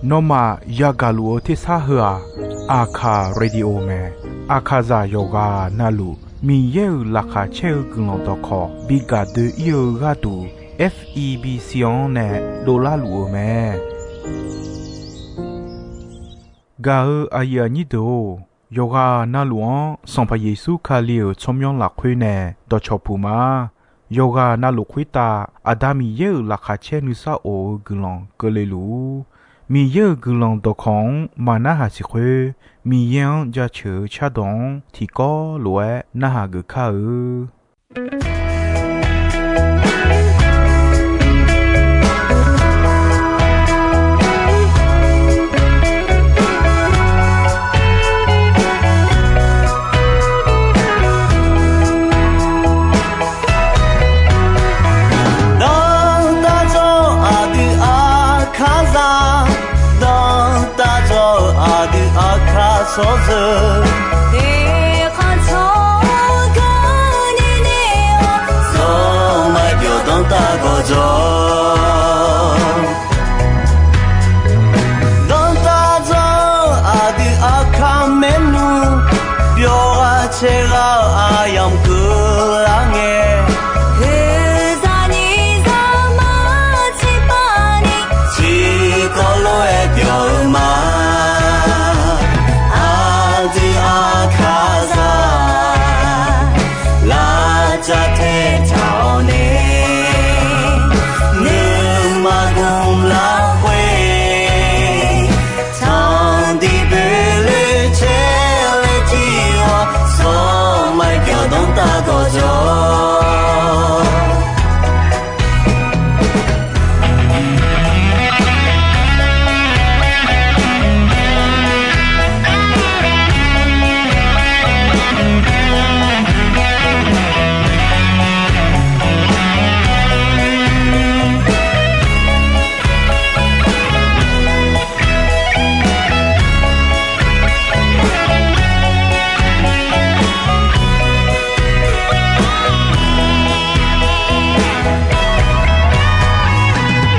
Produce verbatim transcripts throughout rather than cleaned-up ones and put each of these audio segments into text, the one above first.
Nawmaf yagaq luf-eu tersar heu-aq, Aqkaq Radio mae. Aqkaqzaq yawqghaq navluf Miqyaer-euq laqkhaq caer-eu guiqlanq dawqkawq bi gaq doe-ir-eu gharduq, F E B C-anr nae dovlar luf-eu mae. Gaq-eu aqyuif aqnyir deuq-or, yawqghaq navluf-anr Sanqpaq Yeqsur Kali-euq tsawrmyanr lafkhoer nae dawqcawq puq ma. Yawqghaq navluf khoertav Aqda Miqyaer-euq laqkhaq caer nuisar of-eu guiqlanq keuvle luf-ur. Miqyaer-euq guiqlanq dawqkawq-anr maqnarhaq siq khoer, Miqyaer-anr jaceuq-eu cardawq-anr tiqkawv lof-aer narhaq geuf kar-eu. Dawrtaq dzawr aqdui Aqkaqzaq, dawrtaq dzawr aqdui Aqkaq tsawrjeuq, eqkhanq tsawrganr ni nae-awr, zawr maqbyawq dawrtaq gawqjawq. Dawrtaq dzawr aqdui Aqkaq maernmr, byawq ghaq caer ghaq-eu aqyamq keuvlar ngae, oeqzaq nyiq zaqmar tiqpav ni, tiqkawv lof-aer byawq-eu ma. Aqdui Aqkaqzaq, lavcav taetaq-awr nae, nuima gmq lafkhoer, tanqdiq boeqloe caer laer jir-awr, zawr maqbyawq dawrtaq gawqjawq.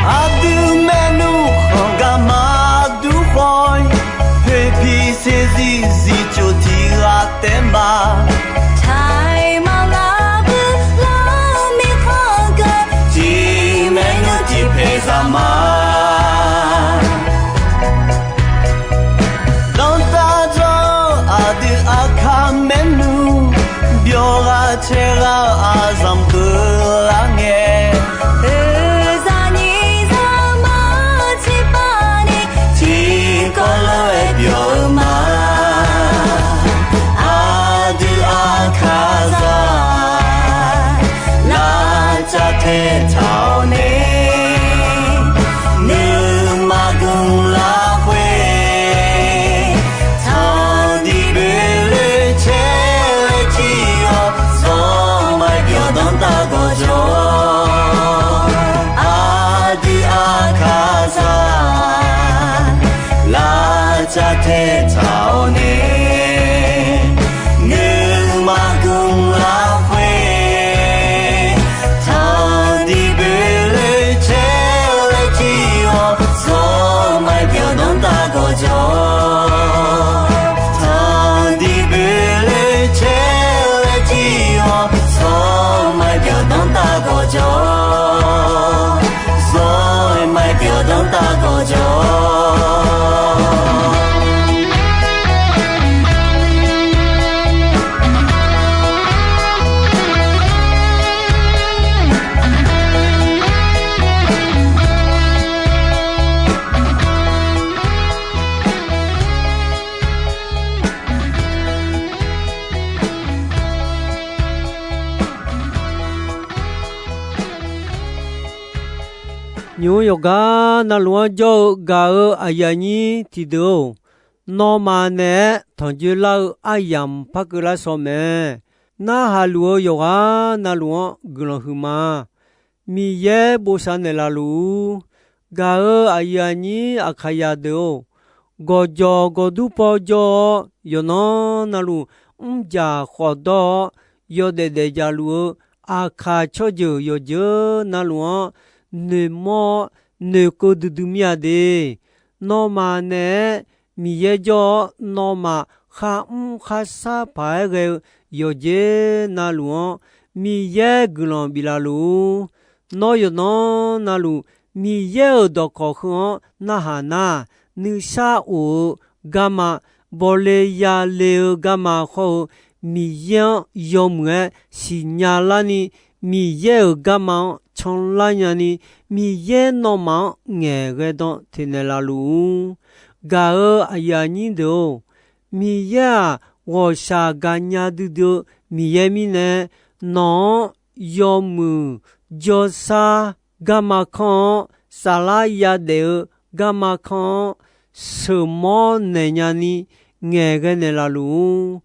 Aqdui maernmr khanq gar maqdur khawf-ir, poeqpiq saeqzir zifcoq tiq ghaq taef ma. Taiq maqlar bui lar mirkhanq geu, tiq maernmr tiq paeq zaq ma. Dawrtaq dzawr aqdui Aqkaq maernmr, byawq ghaq caer ghaq-eu aqzanq keuvlar ngae, oeqzaq nyiq zaqmar tiqpav ni, tiqkawv lof-aer byawq-eu ma. Aqdui Aqkaqzaq, lavcav taetaq-awr nae, nuima gmq lafkhoer, tanqdiq boeqloe caer laer jir-awr, zawr maqbyawq dawrtaq gawqjawq. Aqdui Aqkaqzaq, lavcav taetaq-awr nae, nuima gmq lafkhoer, tanqdiq boeqloe caer laer jir-awr, zawr maqbyawq dawrtaq gawqjawq. Tanqdiq boeqloe caer laer jir-awr, zawr maqbyawq dawrtaq gawqjawq. Zawr maqbyawq dawrtaq gawqjawq. Nymq-mr yawqgar navluf-anr jawr-eu gaq-eu aqyuif aqnyir tiqdeuq-or, nawmaf naeq-aer tanqjoe lar-eu aryamq par keuvlar shaw mae. Narhaq luf-eu yawqghaq navluf-anr guiqlanq huiqma. Miqyaer bosav naeqlaf luf-ur. Gaq-eu aqyuif aqnyir Aqkaqzaq deuq-or, gawqjawq gawqdur paw jawr-awr, yawqnan navluf mrjaq khawf dawr-awr, yawdaef daefdzaq luf-eu Aqkaq tsawrjeuq yawqjeuq navluf-anr noeqmawr-awr, noeqkeuv duidui mir-a de. Nawmaf naeq-aer Miqyaer jawr-awr, nawmaf kharmr kharshar paq-aer ghae-eu yawqjeq navluf-anr, Miqyaer guiqlanq biflaf luf-ur. Nawr yawqnan navluf Miqyaer-euq dawqkawq heu-anr narhaq nar, nuisar of-eu garma, bawle yale-eu garma khawr-eu, Miqyaer-anr yawmuiq-aer siqnya larni, Miqyaer-euq garma-anr canlar nyani, Miqyaer nawmaf-anr ngaeqghae dan teqnaeq laf luf-ur. Gaq-euq aqyuif aqnyir deuq-or, Miqyaer-aq, ghawqshaq gaqnya duidui-eu Miqyaer mirnae, nawq-anr yawmuiq jawrshar garma kanr-anr, saflar yadaef-eu garma kanr-anr, sheuqmawr naeq nyani ngaeqghae naeqlaf luf-ur.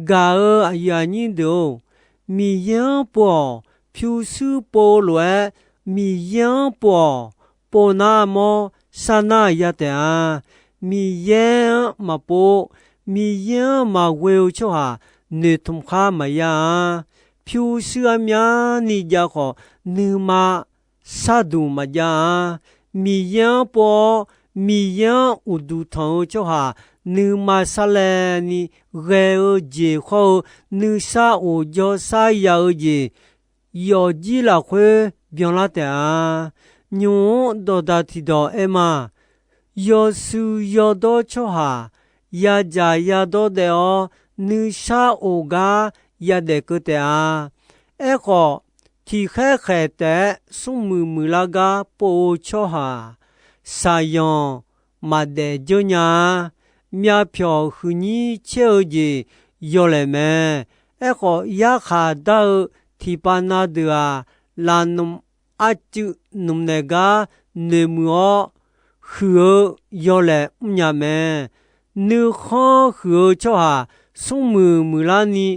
Gaq-euq aqyuif aqnyir deuq-or, Miqyaer-anr pov-awq. Pyurshuir pov-eu lof-aer Miqyaer-anr pov-awq. Pov nar mawr, sar nar ya taef-a. Miqyaer-anr maqpov, Miqyaer-anr maqghoe-eu tsawrhaq noeqtmq khar maqya-a. Pyurshuir armyavni jav khawf, nuima sharduq maqjav-a. Miqyaer-anr pov-awr, Miqyaer-anr uqduq tanq-eu tsawrhaq nuima sarlaevni ghae-eu jeq khawr-eu, nuisar of jawrshar ya-eu jeq yawfjir lafkhoer byanlar taef-a. Nymq-mr dawqdaq tiqdawq aer ma. Yawshuif yawdawr tsawrhaq yadzaq yadawr daef-awr, nuisar of gar yadaef keuv taef-a. Aerkhawf, tiqkhaer khaeq taef-aer smrmuiq muiqlar gar pov-eu tsawrhaq, shaqyanq maqdaef dzeur nya-a. Myavpyawq huiqnyir caer-eu jeq yawlaeq mae. Aerkhawf, yarkhaq dar-eu tiqpav na deuq-aq, lafnmq arcuiv nmq naeq gar noeqmuiq-awr, huiq-eu yawlaeq mrnya mae. Nuikhanr huiq-eu tsawrhaq smrmuiq muiqlarni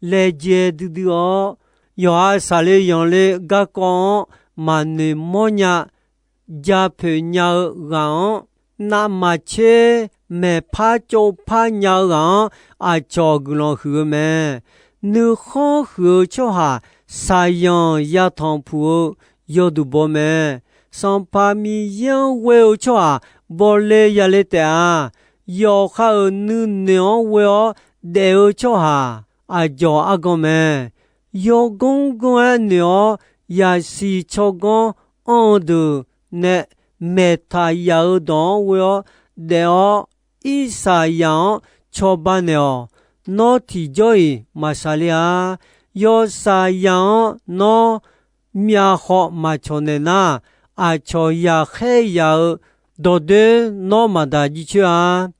laejae duidui-awr, yawqha saqle yanqle garkawv-anr maqnoeq mawrnya, japoeq nya-eu ghaq-anr, navmaqtser maeqpar tsovpar nya-eu ghaq-anr aqcawq guiqlanq huiq-eu mae. Nuikhanr huiq-eu tsawrhaq shaqyanq yatanq puq-eu yawduq baw mae. Sanqpaq Miqyaer-anr ghoe-eu tsawrhaq bawle yale taef-a. Yawqha-euq nuinoeq-anr ghoe-awr daef-eu tsawrhaq aqdzawq argan mae. Yawganr ganr-aer noeq-awr, yaqsiq tsawrganr anr-eu deuq nae maeqtaq yaf-euq dawq-anr ghoe-awr daef-awr, irsaqzaq-anr cawba naeq-awq. Nawr tiqjawr-iq maqsaqler-a. Yawshaqzaq-anr nawr myavkhawv maqcawq naeq nar, aqcawq yaqkhaer yaq-eu dawqdoer nawr maqdaq jircoer-a.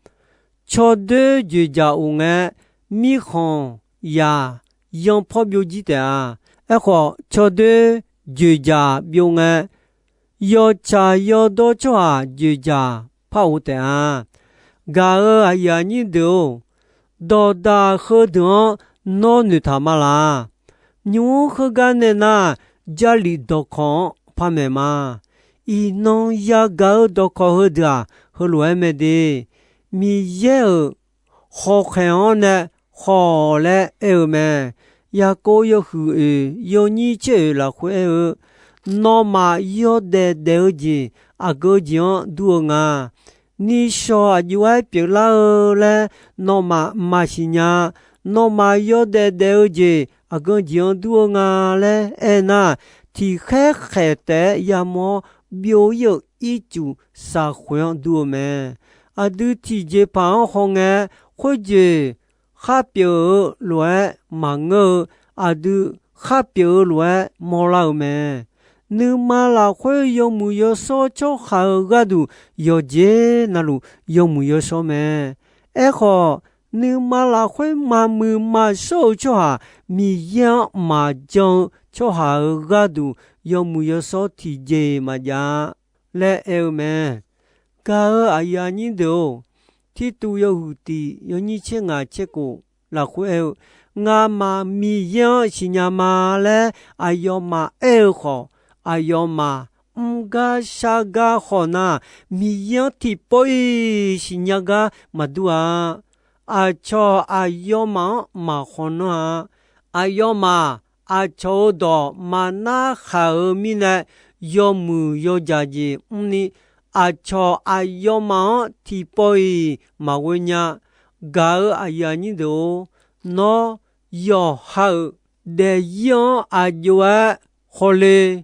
Tsawrdoer joeqjaq of ngae, mirkhanq yaq yanpawr byovjir taef-a. Aerkhawf, tsawrdoer joeqjaq byov ngae, yawtsaq yawdawr tsawrhaq joeqjaq par of taef-a. Gaq-euq aqyuif aqnyir deuq-or, dawqdaq heudeuq-anr nawr noeqtaq ma laq. Nymq-mr heugar nae nar, Jarlif dawqkawq-anr par maeq ma. Iqnan yagaq-eu dawqkawq heudeuq-aq, heulof-aer mae de. Miqyaer-euq khawqkhaeq-anr nae khawf laer aer-eu mae. Yaqkov yawhuiq oeq yawnyir tser oeq lafkhoer aer-eu, nawmaf yawdaef daef-eu jeq aqgeu jeq-anr dur-eu nga. Nishawq aqjox-aer pyeuflar-eu laer nawmaf maqsiq nya. Nawmaf yawdaef daef-eu jeq aqgeu jeq-anr dur-eu nga laer aernar, tiqkhaer khaeq taef-aer yamawr-awr byov-ir-euq ircuf shaqkhoeq-anr dur-eu mae. Aqdui tiqjeqpaq-anr hawngae, khoerjeq kharpyeuf-eu lof-aer maqngeur-eu, aqdui kharpyeuf-eu lof-aer mawrlar-euq mae. Nuima lafkhoer yawmuiq yawshawr tsawrhaq-euq gharduq yawqjeq navluf yawmuiq yawshawr mae. Aerkhawf, nuima lafkhoer maqmuiq maqshawr-eu tsawrhaq, Miqyaer-anr maqjan-eu tsawrhaq-euq gharduq yawmuiq yawshawr tiqjeq-iq maqjav-a laer aer-eu mae. Gaq-euq aqyuif aqnyir deuq-or, Tirtuv yawhuiq tiq yawnyir tser ngaq tser kof lafkhoer aer-eu, ngamaf Miqyaer-anr siqnya ma laer aqyawfmaf aer-eu khawf, aqyawfmaf mr gar shar gar khawf nar, Miqyaer-anr tiqpawf-iq siqnya gar maqdur-a. Aqcawq aqyawfmaf-anr maqkhawf nanr-a. Aqyawfmaf aqcawq-euq dawq maqnar khaq-euq mirnae, yawmuiq yawjaq jeq mrni, aqcawq aqyawfmaf-anr tiqpawf-iq maqghoe nya. Gaq-eu aqyuif aqnyir deuq-or, nawr yawqha-euq daefzir-anr aq jov-aer khawle,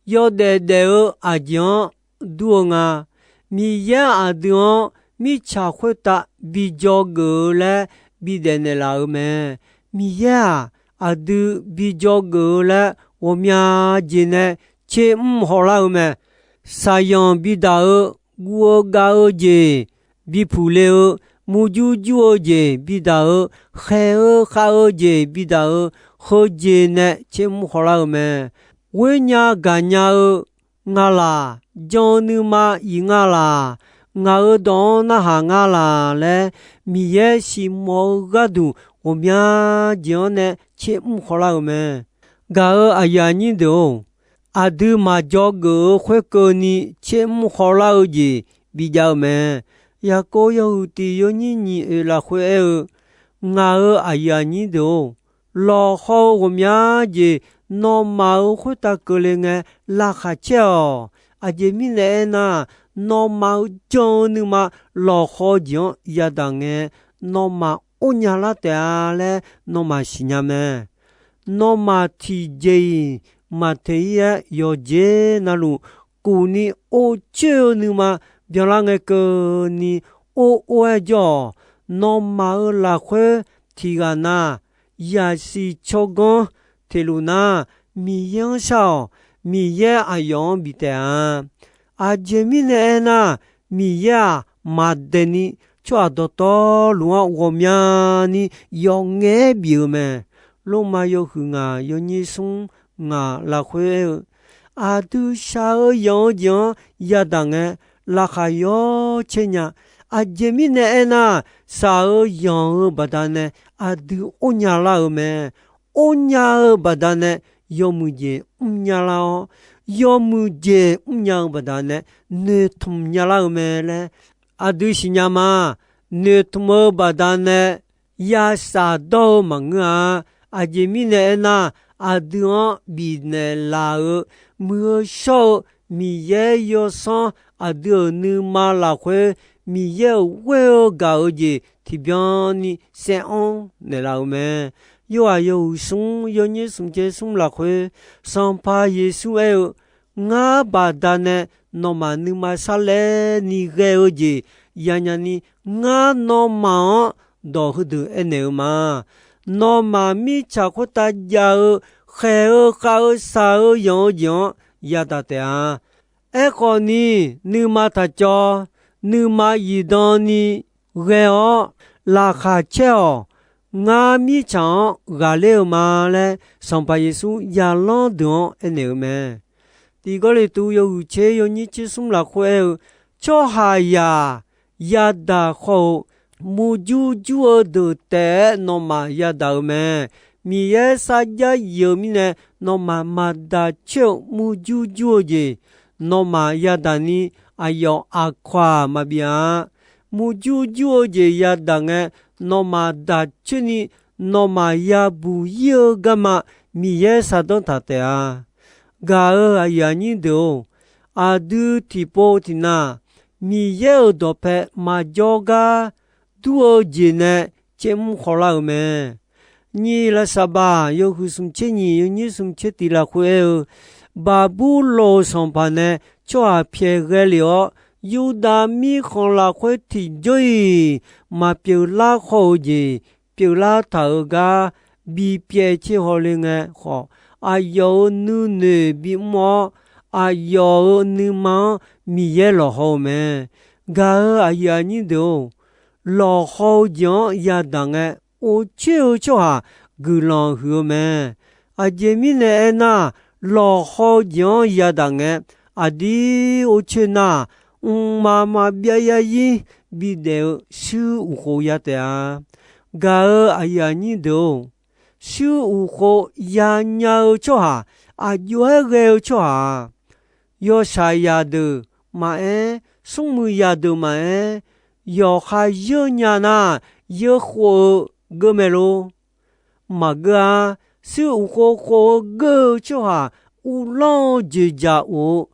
yawdaef daef-eu aqjeq-anr dur-eu nga. Miqyaer aqdui-anr mirtsaq khoertav bi dzawgeuf-eu laer bidaef naeqlaf-euq mae. Miqyaer-aq, aqdui bi dzawgeuf-eu laer ghawqmya jeq nae tser mr hawlar-eu mae. Shaqyanq bidaq-eu, guv-eu gav-eu jeq bipuq le-eu, murjur jur-eu jeq bidaq-eu, khaeq-eu khav-eu jeq bidaq-eu, heujeq nae tser mr hawlar-eu mae. Ghoernya gaqnya-eu nga laq, jan-eu nuima iq nga laq, ngaq-euq dawq-anr narhaq nga laq laer, Miqyaer siqmawf-eu gharduq ghawqmya jeq-anr nae tser mr hawlar-eu mae. Gaq-eu aqyuif aqnyir deuq-or, aqdui maqdzawgeuf-eu khoerkeuvni tser mr hawlar-eu jeq bijav-eu mae. Yaqkov yawhuiq tiq yawnyir nyiq oeq lafkhoer aer-eu, Ngaq-euq aqyuif aqnyir deuq-or, lawqhaw-eu ghawqmya jeq nawmaf-euq khoertav keuvle ngae laqkhaq caer-awq. Aqjeq mirnae aernar, nawmaf-euq jan-eu nuima lawqhaw jeq-anr yadaq ngae, nawmaf ornya lar taef-a laer nawmaf siqnya mae. Nawmaf tiqjeq-iq maqteq-ir-aer yawqjeq navluf kufni or coer-eu nuima byanlar ngae keuvni or or-aer jawr-awq. Nawmaf-euq lafkhoer tiqghaq na yaqsiq tsawrganr teq luf nar, Miqyaer-anr shar-awq. Miqyaer aqyawf-anr bif taef-a. Aqjeq mirnae aernar, Miqyaer-aq, maqdaeq ni tsawrhaq dawqtawvluf-anr ghawqmyani yawf ngaef-aer bif-eu mae. Lormav yawhuiq ngaq yawnyir smr ngaq lafkhoer aer-eu, aqdui shaq-eu yanq-eu jeq-anr yadaq ngae, laqkhaq yawcaer nya. Aqjeq mirnae aernar, shaq-eu yanq-eu baqdanae aqdui ornya lar-eu mae. Ornya-eu baqdanae yawmuiq jeq mrnya lar-awr, yawmuiq jeq mrnya-eu baqdanae noeqtmq nya lar-eu mae laer aqdui siqnya ma. Noeqtmq-eu baqdanae yashaf dawr-eu maqngeur-a. Aqjeq mirnae aernar, aqdui-anr bifnaeq laf-eu muiq-eu shawr-eu Miqyaer yawsanr aqdui-euq nuima lafkhoer Miqyaer-euq ghoer-eu gaq-eu jeq tiqbyan ni saeranr naeqlaf-eu mae. Yorhaq yawhuiq smr yawnyir smq caer smr lafkhoer, Sanqpaq Yeqsur aer-eu, Ngar baqdanae nawmaf nuima sarlaerni ghae-eu jeq yanya ni, ngar nawmaf-anr dawq heudeuq aernaeq-eu ma. Nawmaf mirtsaq khoertav jav-eu, khaeq-eu khav-eu shaq-eu yanq-eu jeq-anr yadaq taef-a. Aerkhawf ni, nuima taqcawv, nuima zifdan ni ghae-awr laqkhaq caer-awq. Ngar mirtsaq-anr ghaqler-eu ma laer, Sanqpaq Yeqsur zaqlanr deuq-anr aernaeq-eu mae. Tiq Gawrliqtu yawhuiq tser yawnyir tser smr lafkhoer aer-eu, tsawrhaqzaq yadaq khawf-eu murjur jur-eu deuq taef-aer nawmaf yadaq-eu mae. Miqyaer sarjax yif-eu mirnae, nawmaf maqdaq coer-eu murjur jur-eu jeq nawmaf yadaq ni, aqyawf aqkawq-aq maqbif-a. Murjur jur-eu jeq yadaq ngae, nawmaf daq coer ni, nawmaf yabuq ir-eu garma Miqyaer shardanr taq taef-a. Gaq-euq aqyuif aqnyir deuq-or, aqdui tiqpov tiqnav Miqyaer-euq dawqpae maqjawr gar dur-eu jeq nae caer mr khawlar-euq mae. Nyiq lafsaqbaq yawhuiq smq tser nyiq yawnyir smq tser tiq lafkhoer aer-eu, Baqburloq sanqpaq nae tsawrhaq pyaeq ghae lef-awr, Yurdav mirkhanq lafkhoer tiqjawr-iq maqpyeuf lar khawr-eu jeq pyeuflar taq-euq gar bipyaev tser hawle ngae khawf, aqyawf-euq nuinoeq bimr-awr, aqyawf-euq nuima-anr Miqyaer lawqhaw-eu mae. Gaq-euq aqyuif aqnyir deuq-or, lawqhaw-eu jeq-anr yadaq ngae, or coer-eu tsawrhaq guiqlanq huiq-eu mae. Aqjeq mirnae aernar, lawqhaw-eu jeq-anr yadaq ngae, aqdir or coer nar, mqmaq maqbyav yarzir bidaef-eu shuir uqkhof ya taef-a. Gaq-euq aqyuif aqnyir deuq-or, shuir uqkhof yanya-eu tsawrhaq, aqjox-aer ghae-eu tsawrhaq-aq, yawshaq zaqdeuq maqaer, smrmuiq zaqdeuq maqaer, yawqha yeur nya nar, yeur khof-eu geur mae lor. Maqgeur-a. Shuir uqkhof khof-eu geur-eu tsawrhaq uvlanr-eu joeqjaq of-eu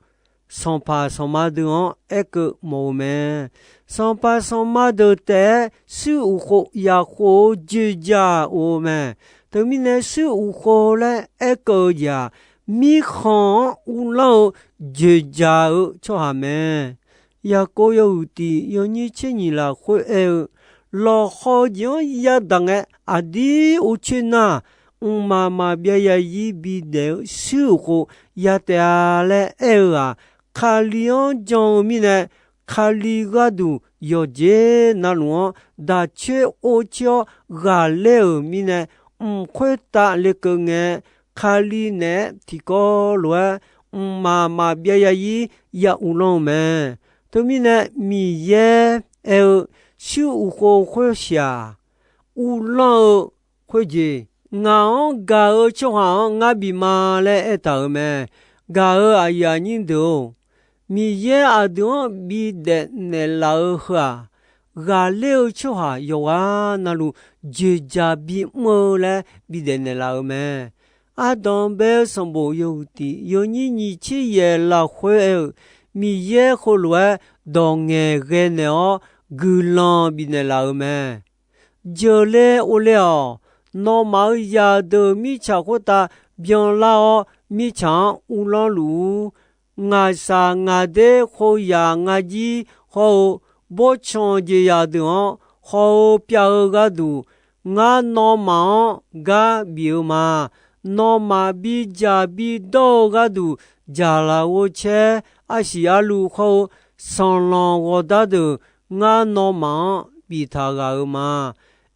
sanqpaq sanqma deuq-anr aerkeuv mawf-eu mae. Sanqpaq sanqma deuq taef-aer shuir uqkhof yaqkhof-eu joeqjaq of-eu mae. Teumirnae shuir uqkhof laer aerkeuv-eu jeq-aq, mirkhanq-anr uvlanr-eu joeqjaq-eu tsawrhaq mae. Yaqkov yawhuiq tiq yawnyir tser nyiq lafkhoer aer-eu, lawqhaw-eu jeq-anr yadaq ngae aqdir or coer nar, mqmaq maqbyav yazir bidaef-eu shuir uqkhof ya taef-a laer aer-eu-aq, Kali-anr jan-eu mirnae, Kali gharduq yawqjeq navluf-anr daq coer or coer-awr ghaqler-euq mirnae, mq khoertav lekeuv ngae, Kali naeq-aer tiqkawv lof-aer mqmaq maqbyav yazir ya uvlanr-eu mae. Teumirnae Miqyaer aer-eu, shuir uqkhof khoersiq-aq, uvlanr-eu khoerjeq, ngaq-anr gaq-eu tsawrhaq-anr ngar bif ma laer aertaq-euq mae. Gaq-euq aqyuif aqnyir deuq-or, Miqyaer aqdui-anr bidaef naeqlaf-eu heu-aq, ghaqler-eu tsawrhaq yawqghaq navluf joeqjaq bimr-eu laer bidaef naeqlaf-euq mae. Ardanq bae-eu sanqbof yawhuiq tiq yawnyir nyiq tser yaeq lafkhoer aer-eu, Miqyaer heulof-aer dawq ngaeqghae naeq-awr guiqlanq bifnaeq laf-euq mae. Jeuqle orle-awq. Nawmaf-euq zaqdeuq mirtsaq khoertav byanlar-awr, mirtsaq-anr uvlanr luf-ur. Ngaqshaq ngaqder khoeryaq ngarjir hawr-eu, bawrtsanq jeqzaq deuq-anr haw-eu pyav-eu gharduq, ngar nawmaf-anr gar bif-eu ma. Nawmaf bidzaq bidawr-eu gharduq dzaqlaf ghovcaer arsiq arluv hawr-eu, sanqlanq ghawqdar deuq ngar nawmaf-anr biftaq ghaq-euq ma.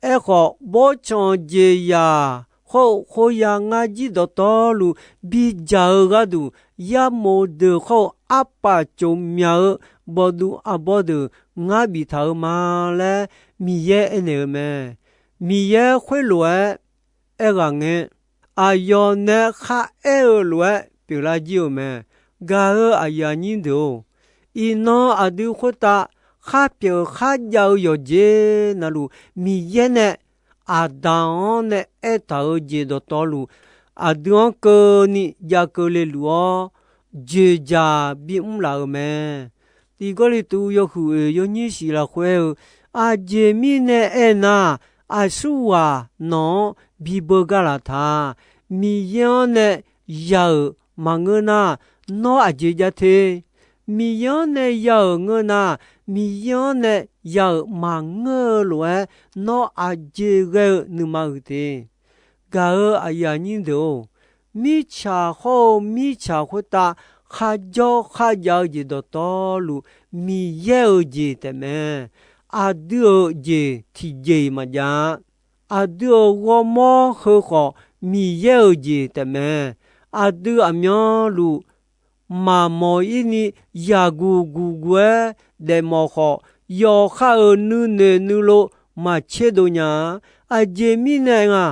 Aerkhawf, bawrtsanq jeqzaq hawr-eu khoeryaq ngarjir dawqtawvluf bidzaq-eu gharduq, yarmof deuq hawr-eu arpaf tsofmyaq-eu bawqduv arbawr deuq ngar biftaq-eu ma laer Miqyaer aernaeq-eu mae. Miqyaer khoerlof-aer aerghaq ngae, aqyawf nae kharaer-eu lof-aer pyeuflar jir-euq mae. Gaq-euq aqyuif aqnyir deuq-or, iqnan aqdui khoertav khar pyeuf kharjav-eu yawqjeq navluf, Miqyaer nae Aqdaq-anr nae aertaq-eu jeq dawqtawvluf, aqdui-anr keuvni jav keuvle luf-awr, joeqjaq bimr laf-euq mae. Tiq Gawrliqtu yawhuiq oeq yawnyir shif lafkhoer aer-eu, aqjeq mirnae aernar, aqsurghaq nawq-anr bibeu gar laf ta. Miqyaer-anr nae ya-euq maqngeur nar, nawr aqjeq jav te? Miqyaer-anr nae ya-euq ngeur nar, Miqyaer-anr nae ya-euq maqngeur-eu lof-aer, nawr aqjeq ghae-eu nuima huiq te. Gaq-euq aqyuif aqnyir deuq-or, mirtsaq hawr-eu mirtsaq khoertav kharjawr kharjav-eu jeq dawqtawvluf, Miqyaer-euq jeq taefmae. Aqdui-euq jeq tiqjeq-iq maqjav-a. Aqdui-euq ghawrmawr heu khawf, Miqyaer-euq jeq taefmae. Aqdui aqmyanluf maqmawq-ir ni yaqguq guqguq-aer daefmawf khawf, yawqha-euq nuinoeq nuilov maqtserdov nya-a. Aqjeq mirnae nga,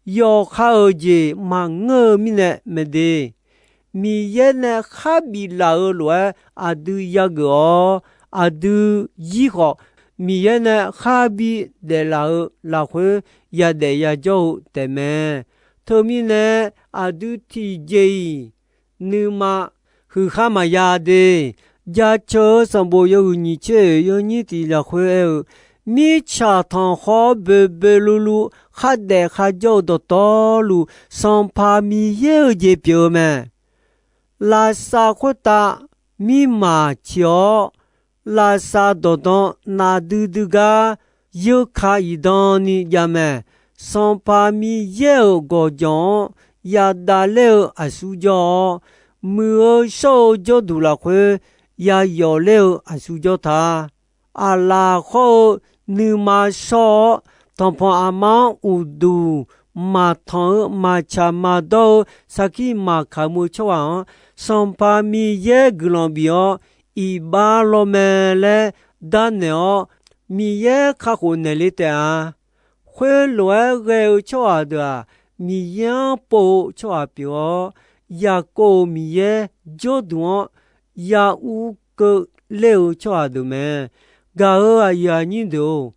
yawqha-euq jeq maqngeur-eu mirnae mae de. Miqyaer nae khar biflaf-eu lof-aer aqdui yageuf-awr, aqdui yir khawf, Miqyaer nae khar bi daeflaf-eu lafkhoer yadaef yajawr-eu taefmae. Teumirnae aqdui tiqjeq-iq nuima huiqkhar maqya de. Jaceuq-eu sanqbof yawhuiq nyiq tser oeq yawnyir tiq lafkhoer aer-eu, mirtsaq tanqkhawr boeqboeq luvluv khardaef kharjawr-eu dawqtawvluf, Sanqpaq Miqyaer-euq jeq pyeuf-eu mae. Lavsav khoertav mirmaf ciq-awr, lavsav dawqdan nafdui dui gar yeuka iqdan ni jav mae. Sanqpaq Miqyaer-euq gawqjawq-anr yadav ler-eu aqsur jawr-awr, muiq-eu shawr-eu jawrduq lafkhoer yayawf ler-eu aqsur jawr ta. Aqlaf hawr-eu nuima shawr-awr, tanqpanq aqma-anr uqduq maqtanq-eu maqtsaq maqdawr-eu sarkir maqkaq mur-eu tsawrhaq-anr, Sanqpaq Miqyaer guiqlanq bif-awr, iqbax lawr mae laer darnaeq-awr, Miqyaer kakhof naeq le taef-a. Khoerlof-aer ghae-eu tsawrhaq deuq-aq, Miqyaer-anr pov-eu tsawrhaq pyeuf-awr, Yaqkov-euq Miqyaer jawrduq-anr ya ur keuv ler-eu tsawrhaq deuq mae. Gaq-euq aqyuif aqnyir deuq-or,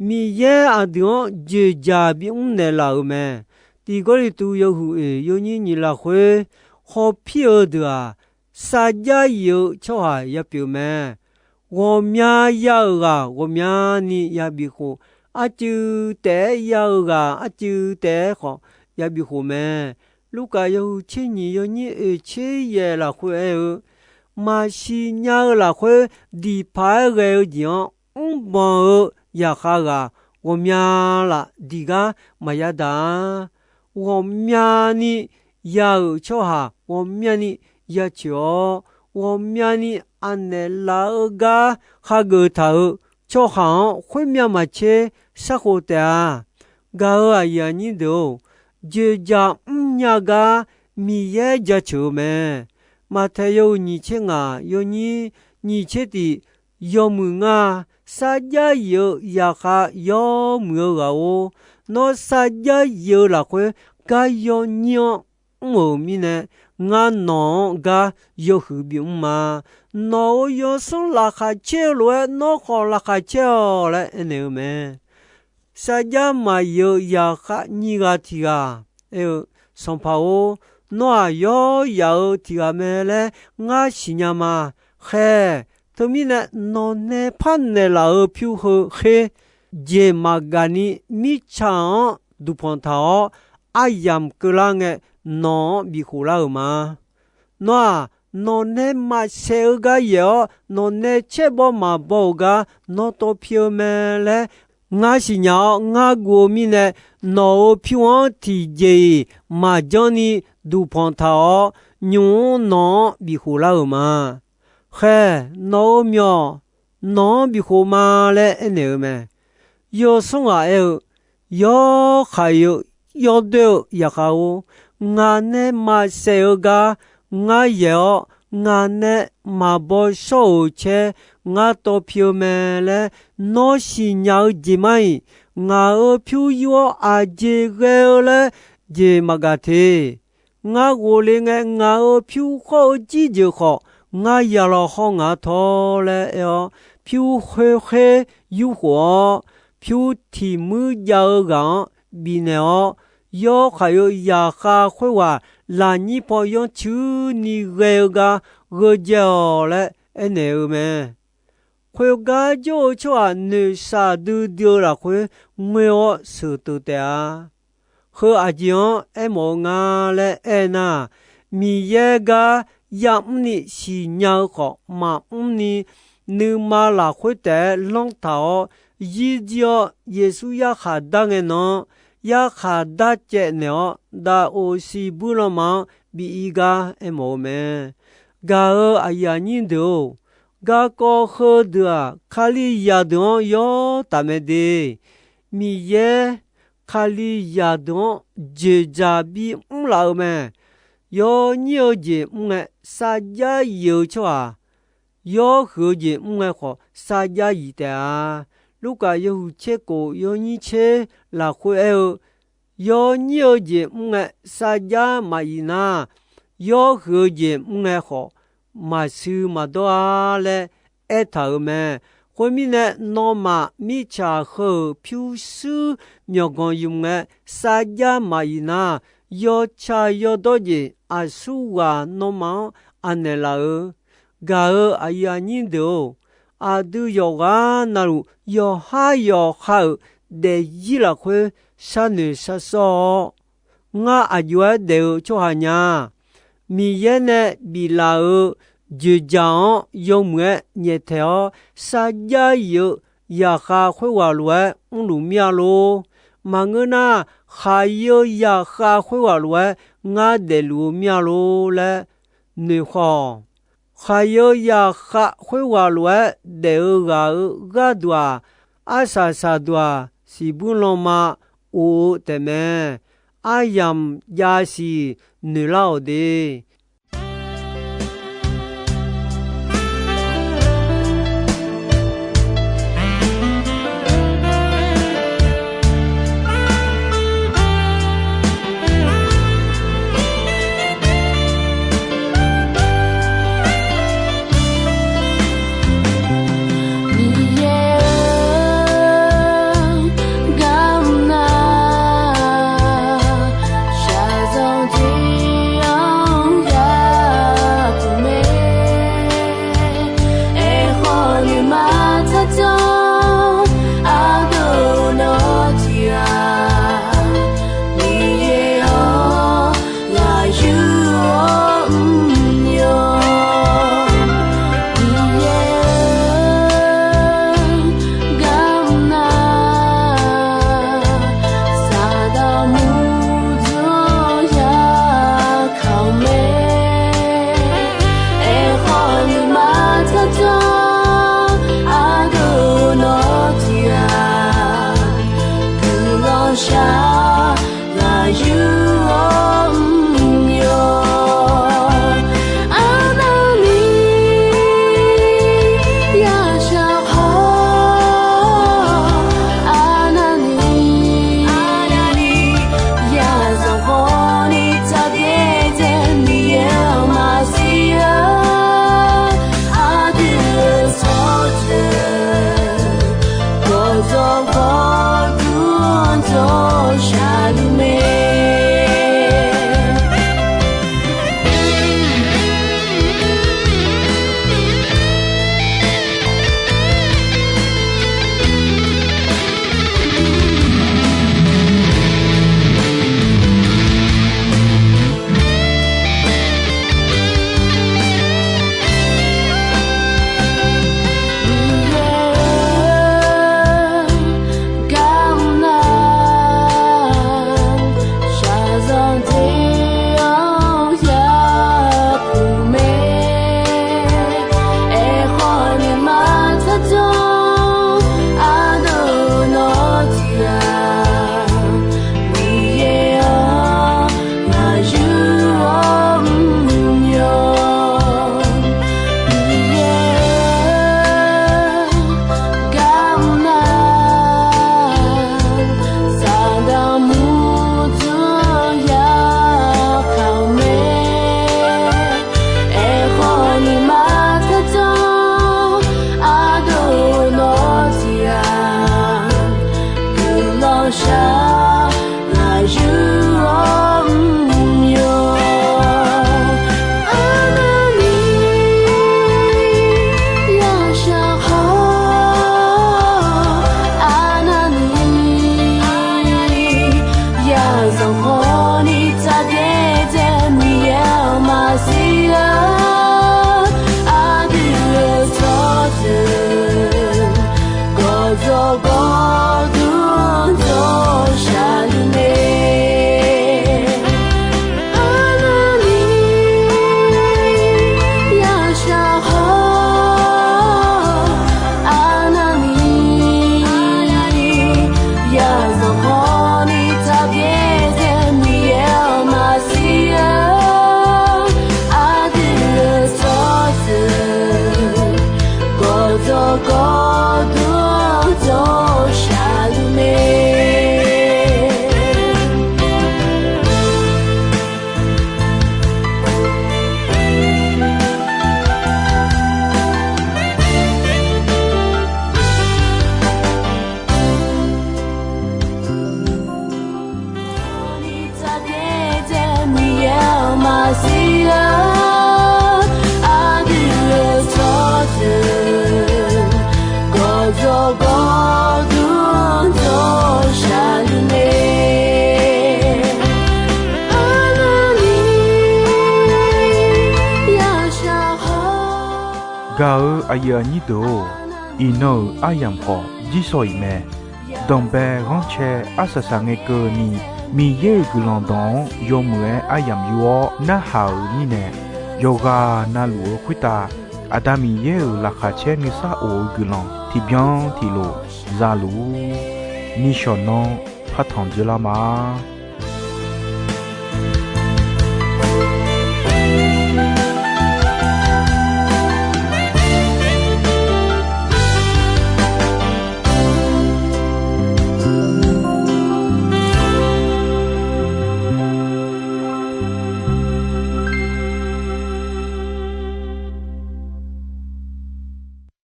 Miqyaer aqdui-anr joeqjaq bimr naeqlaf-euq mae. Tiq Gawrliqtu yawhuiq oeq yawnyir nyiq lafkhoer, hawpir-eu deuq-aq, sarjax yif-eu tsawrhaq ya pyeuf mae. Ghawqmya ya-euq ghaq ghawqmyani ya bifkhof, arcuiv taef-aer ya-eu ghaq arcuiv taef-aer khawf ya bifkhof mae. Lurkaf yawhuiq tser nyiq yawnyir oeq tser yaeq lafkhoer aer-eu, maqsiq nya-eu lafkhoer diqpaq-aer ghae-eu jeq-anr mrbanq-eu zaqkhav ghaq ghawqmya laf diq gar maqya daq-a. Ghawqmyani ya-euq tsawrhaq ghawqmyani ya coeq-awr, ghawqmyani aqnaeq laf-eu gar hageuf taq-euq tsawrhaq-anr khoermyav maqtser sharkhof taef-a. Gaq-euq aqyuif aqnyir deuq-or, dzoeqdzaq mrnya gar Miqyaer jaceuq-eu mae. Maqtaeq yawhuiq nyiq tser ngaq yawnyir nyiq tser tiq, yawmuiq ngar sarjax yif-eu zaqkhav yawmuiq-eu ghaq-or, nawr sarjax yif-eu lafkhoer gar yawnyir-anr mr-euq mirnae, ngar nawq-anr gar yawhuiq bimr ma. Nawq-euq yawsanr laqkhaq caer-eu lof-aer nawr khawf laqkhaq caer-awq laer aernaeq-eu mae. Sarjax maqyif-eu zaqkhav nyiq ghaq tiq ghaq aer-eu, Sanqpaq-or, nawr-aq yawr yaf-eu tiq ghaq mae laer ngar siqnya ma. Khaer, teumirnae nawq nae par naeqlaf-euq pyur heu kher, jeq maqgaq ni mirtsaq-anr duqpanq taq-awr, aryamq keuvlar ngae nawq-anr bifkhof lar-euq ma. Nawr-aq, nawq nae maqsaef-eu gar yaeq-awr, nawq nae caer baw maqbaw-euq gar nawr tawv pi-eu mae laer ngar siqnya-awr ngar guv-eu mirnae, nawq-euq pyur-anr tiqjeq-iq maqjanr ni duqpanq taq-awr, nymq-mr nawq-anr bifkhof lar-euq ma. Khaer, nawq-euq myawq nawq-anr bifkhof ma laer aernaeq-eu mae. Yawsanr ghaq aer-eu, Yawr khaq-eu yawdoer-eu zaqkhav-or, ngaq nae maqsaef-eu gar ngar yaeq-awr, ngaq nae maqbaw shawr-euq caer ngar tawv pi-eu mae laer nawr siqnya-eu jeq mar-iq, ngaq-euq pyur yur-awr aqjeq ghae-eu laer jeq maqgaq te. Ngar ghofle ngae, ngaq-euq pyur khawr-eu jirjeuq khawf, ngar ya law hawr ngaq-anr tawr laer aer-awr, pyur khoerkhaer yurkhof-awr, pyur tiq muir jav-eu ghaq-anr bifnaeq-awr, yawr khaq-eu zaqkhav khoerghaq lafnyir paw yanrcuir ni ghae-eu gar gheudzae-awq laer aernaeq-eu mae. Khoergar jawr-eu tsawrhaq noeqshaq duidui-eu lafkhoer ngoer-awr sheuqteuq taef-a. Heu aqjeq-anr aermawf-eu nga laer aernar, Miqyaer gar yamr ni siqnya-eu khawf maqmr ni, nuima lafkhoer taef-aer lanr taq-awr, zir jir-awr Yeqsur yarkhaq dar ngae nan-anr, yarkhaq dar caev naeq-awr, daqoq siqbuir lanma-anr bi ir gar aermawf-eu mae. Gaq-euq aqyuif aqnyir deuq-or, garkawv heudeuq-aq, Kalizaq deuq-anr yawr taf mae de. Miqyaer Kalizaq deuq-anr dzoeqdzaq bimr laf-eu mae. Yawnyir-eu jeq mr ngae, sarjax yif-eu tsawrhaq yawr huiq-eu jeq mr ngae khawf, sarjax yif taef-a. Lurkaf yawhuiq tser kof yawnyir tser lafkhoer aer-eu, yawnyir-eu jeq mr ngae, sarjax maqyif nar, yawr huiq-eu jeq mr ngae khawf, maqsui maqdawr-a laer aertaq-euq mae. Khoermirnae, nawmaf mirtsaq heu-euq pyurshuir myawqganq ymq ngae, sarjax maqyif nar, yawtsaq yawdawr jeq aqsurghaq nawmaf-anr anaeq laf-eu. Gaq-euq aqyuif aqnyir deuq-or, aqdui yawqghaq navluf yawqhar yawqha-euq daefzir lafkhoer sharnoeq sharsawr-awr, ngar aqjox-aer daef-eu tsawrhaq nya. Miqyaer nae biflaf-euq dzoeqdzaq-anr yawmuiq-aer nyaeftaeq-awr, sarjax yif-eu zaqkhav khoerghaq lof-aer mrluf mir-a lor. Maqngeur nar, khaqyeu zaqkhav khoerghaq lof-aer ngar daefluf-eu mir-a lor laer noeqkhawq. Khaqyeu zaqkhav khoerghaq lof-aer daef-eu ghaq-euq gharduq-aq, arsaq saqduq-aq, siqbuir lanma of-eu taefmae. Aryamq javsiq noeqlar-awq de. Miqyaer-eu, garmr nar, shaqzanq tiq-anr Gawrduq-anr jawr shaqluf mae. Miqyaer-euq maqsiq-eu aqdui-euq tsawrjeuq, gawqjawq gawqdur-anr jawr shaqluf mae. Arlawr ni yashaq haw. Gaq-eu aqyuif aqnyir deuq-or, iqnan-euq aryamq khawf jirshaw-iq mae. Danqbae ghanrcae arsaq saq ngae keuvni, Miqyaer-euq guiqlanq dawq-anr yawmuiq-aer aryamq yur-awr narhaq-euq mirnae, yawqghaq navluf-eu khoertav Aqda Miqyaer-euq laqkhaq caer nuisar of-eu guiqlanq tiqbyan tiqlof za luf-ur. Nishawq nanr partanq dzeurlar ma.